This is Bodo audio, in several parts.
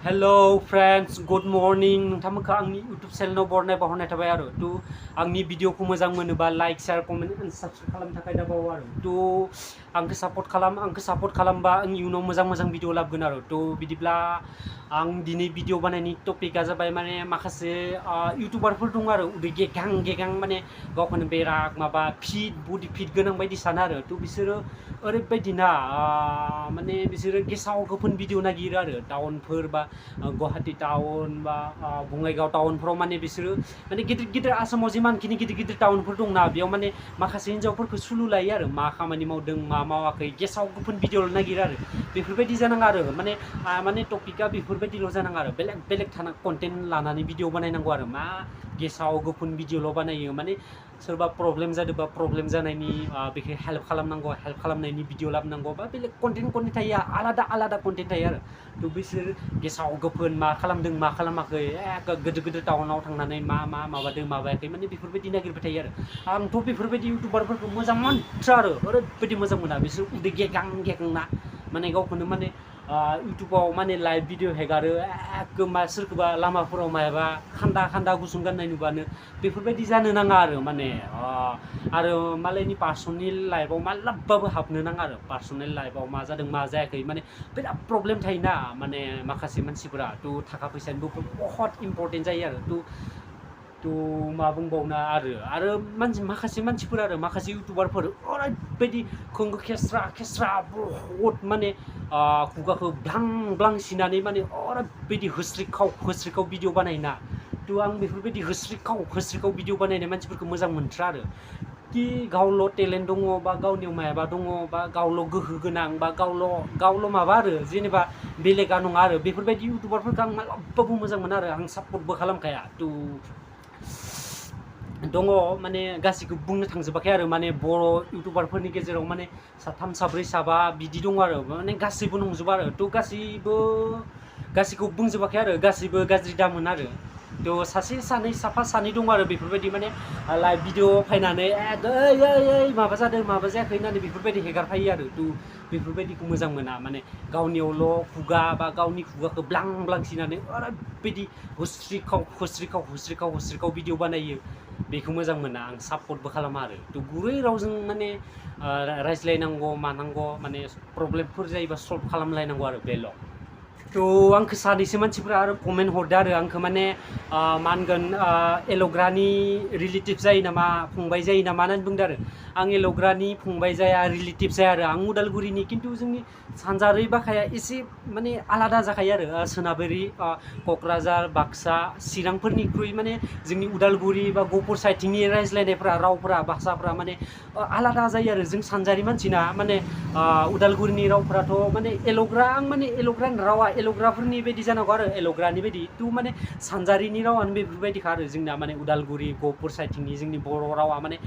Hello friends, good morning. नोंथांमोनखौ आंनि YouTube चेनेलाव बरायनाय थाबाय आरो तु आंनि भिडिअखौ मोजां मोनोबा like share comment and subscribe खालामनो थाखाय दाबाव आरो तु आंखौ सापर्ट खालामबा आं इयुनाव मोजां भिडिअ लाबोगोन आरो तु बिदिब्ला आं दिनै भिडिअ बानायनायनि टपिकआ जाबाय माने माखासे इउटुबारफोर दं आरो उदै गेगां माने गावखौनो बेराग माबा फिट बडि फिट गोनां बायदि सानो आरो तु बिसोरो ओरैबायदि ना माने बिसोरो गेसाव गोफोन भिडिअ नागिरो आरो टाउनफोर बा गुवाहाटी टाउन बा बङाइगाव टाउनफोराव माने बिसोरो माने गिदिर आसामाव जिमानखिनि गिदिर टाउनफोर दंना बेयाव माने माखासे हिन्जावफोरखौ सुलु लायो आरो मा खामानि मावदों मा मावाखै गेसाव गोफोन भिडिअ नागिरो आरो बेफोरबायदि जानाङा आरो माने टपिकआ बेफोरबायदिल' जानाङा आरो बेलेग कन्टेन्ट लानानै भिडिअ बानायनांगौ आरो मा गेसाव गोफोन भिडिअल' बानायो माने सोरबा प्रब्लेम जादोंबा प्रब्लेम जानायनि बेखौ हेल्प खालामनांगौ हेल्प खालामनायनि भिडिअ लाबोनांगौ बा बेलेग कन्टेन्ट थायो आलादा कन्टेन्ट थायो आरो थ' बिसोर गेसाव गोफोन मा खालामदों मा खालामाखै गिदिर टाउनाव थांनानै मा माबादों माबायाखै माने बेफोरबायदि नागिरबाय थायो आरो आंथ' बेफोरबायदि इउटुबारफोरखौ मोजां मोनथ्रा आरो ओरैबायदि मोजां मोना बिसोर उदै गेगां ना माने गावखौनो माने इउटुबाव माने लाइभ भिडिअ हेगारो एकदम सोरखौबा लामाफोराव मायाबा खान्दा गुसुं गाननाय नुबानो बेफोरबायदि जानो नाङा आरो माने आरो मालायनि पार्सनेल लाइफआव मालाबाबो हाबनो नाङा आरो पार्सनेल लाइफआव मा जादों मा जायाखै माने बिराद प्रब्लेम थायोना माने माखासे मानसिफोरा थ' थाखा फैसानिबो बहुत इम्पर्टेन्ट जायो आरो थ' मा बुंबावना आरो माखासे मानसिफोर आरो माखासे इउटुबारफोर ओरैबायदि खोंगो खेस्रा बहुत माने खुगाखौ ब्लां सिनानै माने ओरैबायदि होस्रिखाव भिडिअ बानायना थ' आं बेफोरबायदि होस्रिखाव भिडिअ बानायनाय मानसिफोरखौ मोजां मोनथ्रा आरो कि गावल' टेलेन्ट दङ बा गावनियाव मायाबा दङ बा गावल' गोहो गोनां बा गावल' माबा आरो जेनेबा बेलेगा नङा आरो बेफोरबायदि इउटुबारफोरखौ आं मालाबाबो मोजां मोना आरो आं सापर्टबो खालामखाया दङ माने गासैखौ बुंनो थांजोबाखै आरो माने बर' इउटुबारफोरनि गेजेराव माने साथाम साब्रै साबा बिदि दङ आरो माने गासैबो नंजोबा आरो थ' गासैखौ बुंजोबाखै आरो गासैबो गाज्रि दामोन आरो थ' साफा सानै दङ आरो बेफोरबायदि माने लाइभ भिडिअ फायनानै ओइ माबा जादों माबा जायाखै होननानै बेफोरबायदि हेगारफायो आरो थ' बेफोरबायदिखौ मोजां मोना माने गावनियावल' खुगा बा गावनि खुगाखौ ब्लां सिनानै ओरैबायदि होस्रिखाव भिडिअ बानायो बेखौ मोजां मोना आं सापर्टबो खालामा आरो थ' गुरै रावजों माने रायज्लायनांगौ मानांगौ माने प्रब्लेमफोर जायोबा सल्भ खालामलायनांगौ आरो बेल' थ' आंखौ सानैसो मानसिफ्रा आरो कमेन्ट हरदो आरो आंखौ माने मा होनगोन एल'ग्रानि रिलेटिभ जायो नामा फंबाय जायो नामा होननानै बुंदो आरो आं एल'ग्रानि फंबाय जाया रिलेटिभ जाया आरो आं उदालगुरिनि खिन्थु जोंनि सानजारै बाखाया एसे माने आलादा जाखायो आरो सोनाबारि क'क्राझार बाक्सा चिरांफोरनिख्रुइ माने जोंनि उदालगुरि बा गहपुर साइडथिंनि रायज्लायनायफ्रा रावफ्रा भाषाफ्रा माने आलादा जायो आरो जों सानजारि मानसिना माने उदालगुरिनि रावफ्राथ' माने एल'ग्रानि रावा एल'ग्राफोरनि बायदि जानांगौ आरो एल'ग्रानि बायदि थ' माने सानजारिनि रावानो बेफोरबायदिखा आरो जोंना माने उदालगुरि गहपुर साइडथिंनि जोंनि बर' रावा माने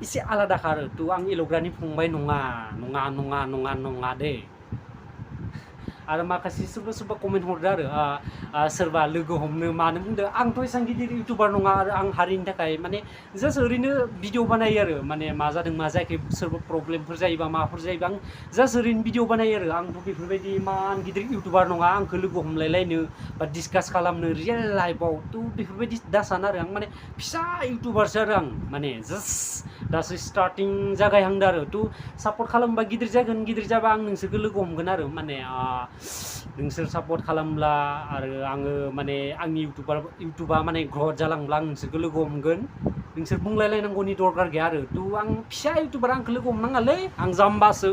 एसे आलादाखा आरो थ' आं एल'ग्रानि फंबाय नङा दे आरो माखासे सोरबा कमेन्ट हरदो आरो सोरबा लोगो हमनो मानो बुंदो आंथ' एसेबां गिदिर इउटुबार नङा आरो आं हारिनि थाखाय माने जास्ट ओरैनो भिडिअ बानायो आरो माने मा जादों मा जायाखै सोरबा प्रब्लेमफोर जायोबा माबाफोर जायोबा आं जास्ट ओरैनो भिडिअ बानायो आरो आंथ' बेफोरबायदि इमान गिदिर इउटुबार नङा आंखौ लोगो हमलायलायनो बा डिसकास खालामनो रियेल लाइफआव थ' बेफोरबायदि दा सानो आरो आं माने फिसा इउटुबारसो आरो आं माने जास्ट दासो स्टार्टिं जागायहांदो आरो थ' सापर्ट खालामबा गिदिर जागोन गिदिर जाबा आं नोंसोरखौ लोगो हमगोन आरो माने नोंसोर सापर्ट खालामब्ला आरो आङो माने आंनि इउटुबा माने ग्रथ जालांब्ला आं नोंसोरखौ लोगो हमगोन नोंसोर बुंलायलायनांगौनि दरकार गैया आरो थ' आं फिसा इउटुबार आंखौ लोगो हमनाङालै आं जाम्बासो